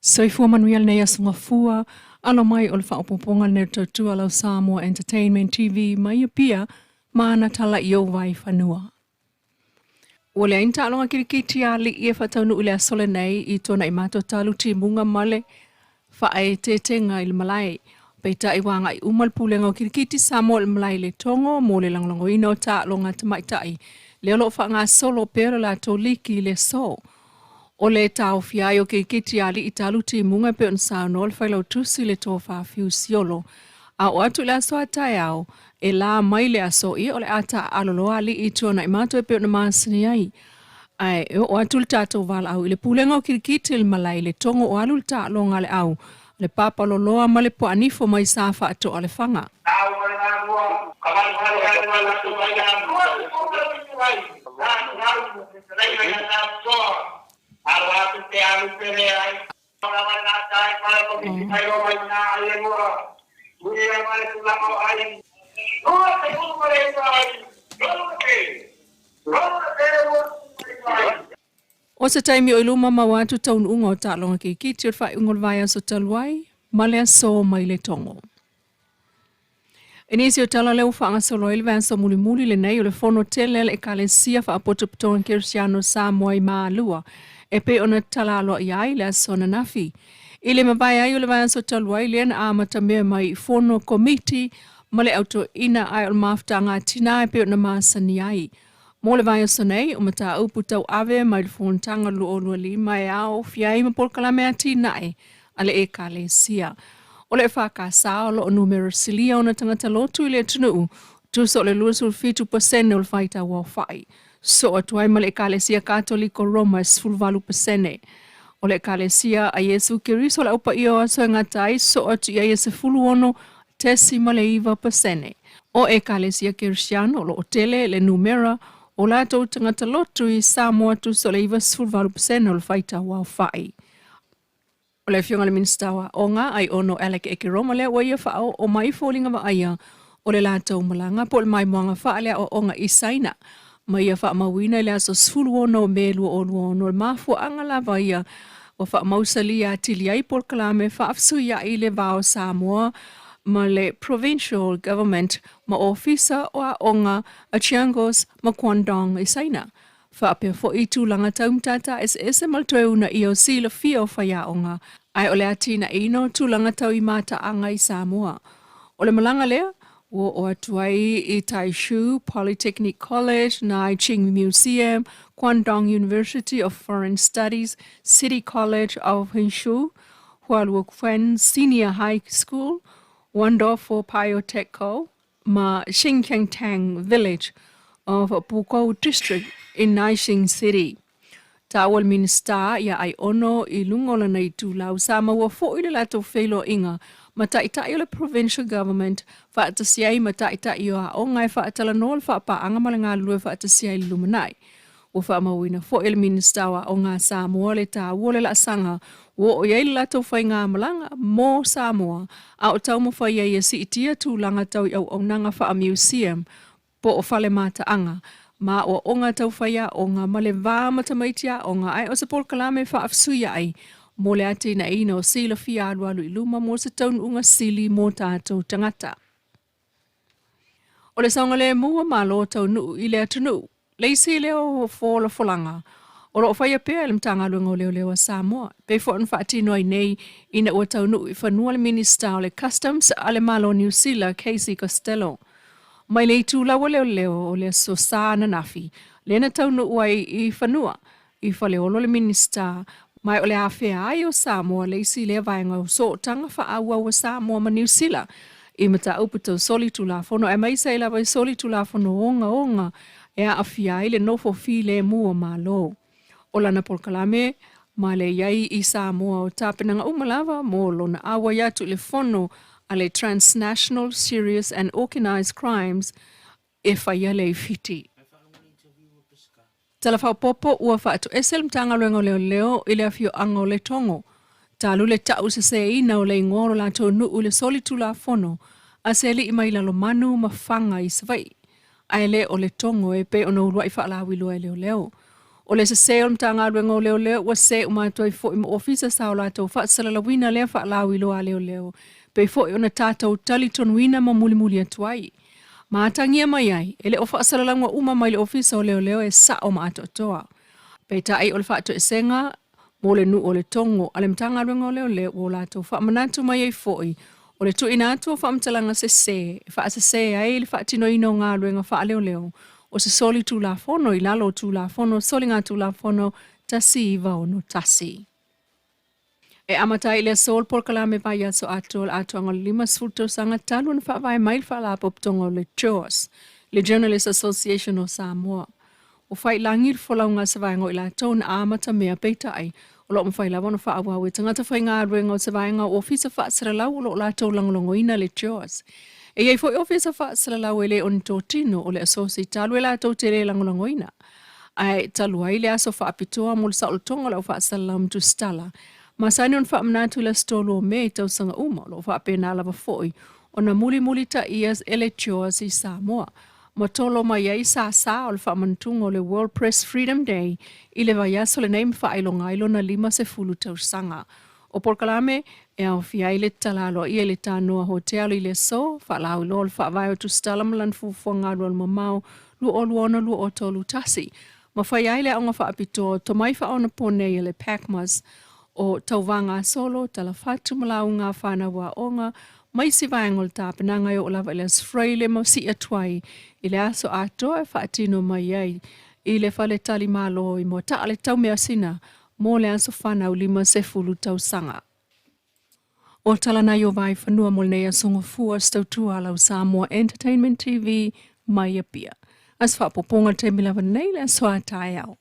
Soifua manuia lenei aso gafua, alo mai o le faaopoopoga lenei o le tautua a lau Samoa Entertainment TV mai Apia ma ana tala i ou vai fanua. Ua leai ni taaloga kilikiti a alii e faataunuu i le aso lenei i Tuanaimato Talu Timuga ma le faaeteetega i le malae. Peitai ua agai uma le Pulega o Kilikiti Samoa i le malae i Letogo mo le lagolagoina o taaloga tamaitai lea o lo o faagasolo pea le latou liki i le aso. O le taofia ai o kirikiti a alii talu timuga e pei ona saunoa le Failautusi i le Tofa Fiusiolo. A oo atu i le aso a taeao, e la mai le aso, ia o le a taaalo loa alii i Tuanaimato e pei ona masani ai. Ae e oo atu le tatou valaau i le Pulega o Kirikiti i le malae i Letogo o alu le taaloga a le au le papa loloa ma le puaanifo mai Safaatoa Lefaga. O se taimi o i luma maua atu taunuuga o taaloga kirikiti o le faaiuga o le vaiaso talu ai ma le aso mai Letogo. I nisi o tala lea ua faagasolo ai le vaiaso mulimuli lenei o le fono tele a le Ekalesia Faapotopotoga Kerisiano Samoa i Malua e pei ona tatala aloaia ai le aso ananafi. I le mavae ai o le vaiaso talu ai lea na amatamea mai i fono komiti ma le autoina ae o le mafutaga a tina e pei ona masani ai. Mo le vaiaso nei, o mataupu tauave mai le Fonotaga 2025 e aofia ai ma polokalame atinae a le Ekalesia. O le EFKS o lo o numera silia ona tagata lotu i le atunuu, tusa o le 27% o le faitau aofai. Sosoo atu ai ma le Ekalesia Katoliko Roma e 18%. O le Ekalesia a Iesu Keriso o le Au Paia o Aso e Gata Ai, sosoo atu i ai e 16.9%. O Ekalesia Kerisiano o lo o tele le numera o latou tagata lotu i Samoa tusa o le 98% o le faitau aofai. O le Afioga i le Minisita o Aoga, Aiono Alec Ekeroma lea ua ia faaoo mai foliga vaaia o le latou malaga po o le maimoaga faaleaoaoga i Saina ma ia faamauina i le aso 16 o Me 2026. O le mafuaaga lava ia ua faamausalia atili ai polokalame faafesuiai i le va o Samoa ma le Provincial Government ma Ofisa o Aoga a Chiangos ma Guangdong i Saina. Faapea foi i tulaga tau matata eseese ma le toe uunaia o silafia o faiaoga, ae o le atinaeina o tulaga tau i mataaga i Samoa. O le malaga lea, ua oo atu ai i Taishu Polytechnic College, Naiching Museum, Guangdong University of Foreign Studies, City College of Hsinchu, Hualuoquan Senior High School, Wondofo Biotech Co. Ma Xinqiangtang Village of Pukou District in Naixing City. Taua le Minisita ia Aiono i luga o lana itulau sa maua foi le latou feiloaiga ma taitai o le Provincial Government faatasi ai ma taitai o aoga e faatalanoa le faapaaga ma le galulue faatasi ai i le lumanai. Ua faamauina foi e le Minisita o Aoga a Samoa le taua o le laasaga ua oo i ai le latou faigamalaga mo Samoa a o taumafai ai e siitia tulaga tau i auaunaga faa-museum po o fale mataaga ma aoaoga tau faiaoga ma le va ma tamaiti aoga ae o se polokalame faafesuiai mo le atinaeina o silafia alualu i luma mo se taunuuga sili mo tatou tagata. O le saogalemu o Malo taunuu i le atunuu, le isi lea o folafolaga o lo o faia pea e le Matagaluega o Leoleo a Samoa, e pei foi ona faatino ai nei ina ua taunuu i fanua le Minisita o le Customs a le Malo o Niu Sila, Casey Costello. Mai le itulau o leoleo o le Aso Sa ananafi, lea na taunuu ai i fanua i Faleolo le Minisita, ma o le afea ai o Samoa le isi lea vaega o sootaga faaauau a Samoa ma Niu Sila i mataupu tau solitulafono aemaise ai lava i solitulafono ogaoga e aafia ai le nofo filemu o Malo. O lana polokalame ma le i ai i Samoa o tapenaga uma lava mo lona auai atu i le fono a le Transnational Serious and Organised Crimes e faia lea i Fiti. Tala Faaopoopo Ua faatoese le Matagaluega o Leoleo i le afioaga o Letogo, talu le tau seseina o le igoa o lo latou nuu i le solitulafono a se alii mai Lalomanu ma Faga i Savaii, ae le o Letogo e pei ona uluai faalauiloa e leoleo. O le sesē o le Matagaluega o Leoleo ua sē uma atu ai foi ma Ofisa sa o latou faasalalauina lea faalauiloa a leoleo pei foi ona tatou talitonuina ma mulimuli atu ai. Ma atagia mai ai, e le o faasalalauga uma mai le Ofisa o Leoleo e sa'o ma atoatoa. Peitai o le faatoesega mo le nuu o Letogo a le Matagaluega o Leoleo ua o latou faamanatu mai ai foi o le tuuina atu o faamatalaga sesē e faasesē ai le faatinoina o galuega faaleoleo o se soli tulafono i lalo o Tulafono Soligatulafono 1961. E amata ai i le aso le polokalame vaiaso atoa o le atoaga o le 50 tausaga talu ona faavae mai le Faalapotopotoga o le JOS, le Journalist Association o Samoa. Ua faiilagi le folauga a se vaega o i latou na amatamea, peitai, o lo o mafai lava ona faaauau e tagata faigaluega o se vaega o ofisa faasalalau o lo o latou lagolagoina le JOS. E i ai foi ofisa faasalalau e le o ni totino o le asosi talu e latou te le lagolagoina. Ae talu ai le aso faapitoa mo le saolotoga o le au faasalalau ma tusitala, masani ona faamanatu i le aso 3 o Me i tausaga uma, o lo o faapena lava foi ona mulimulitaia e le JOS i Samoa. Ma tolo mai ai sāsā o le faamanatuga o le World Press Freedom Day i le vaiaso lenei ma faailoga ai lona 50 tausaga. O polokalame e aofia ai le tatala aloaia i le Tanoa Hotel i le aso, faalauiloa o le faavae o tusitala ma lana fuafuaga alualumamao 2026-2031, ma fai ai le aoga faapitoa o tomai faaonaponei a le PACMAS o tauvaga solo, talafatu ma lauga a fanau aoga, ma isi vaega o le tapenaga e oo lava i le Aso Faraile ma sii atu ai i le aso atoa e faatino mai ai i le faletalimalo i Moataa le taumeasina mo le aso fanau 50 tausaga. O tala nai o Vaifanua mo lenei aso gafua se tautua a lau Samoa Entertainment TV mai Apia. Aso faaopoopoga le taimi lava nei le aso a taeao.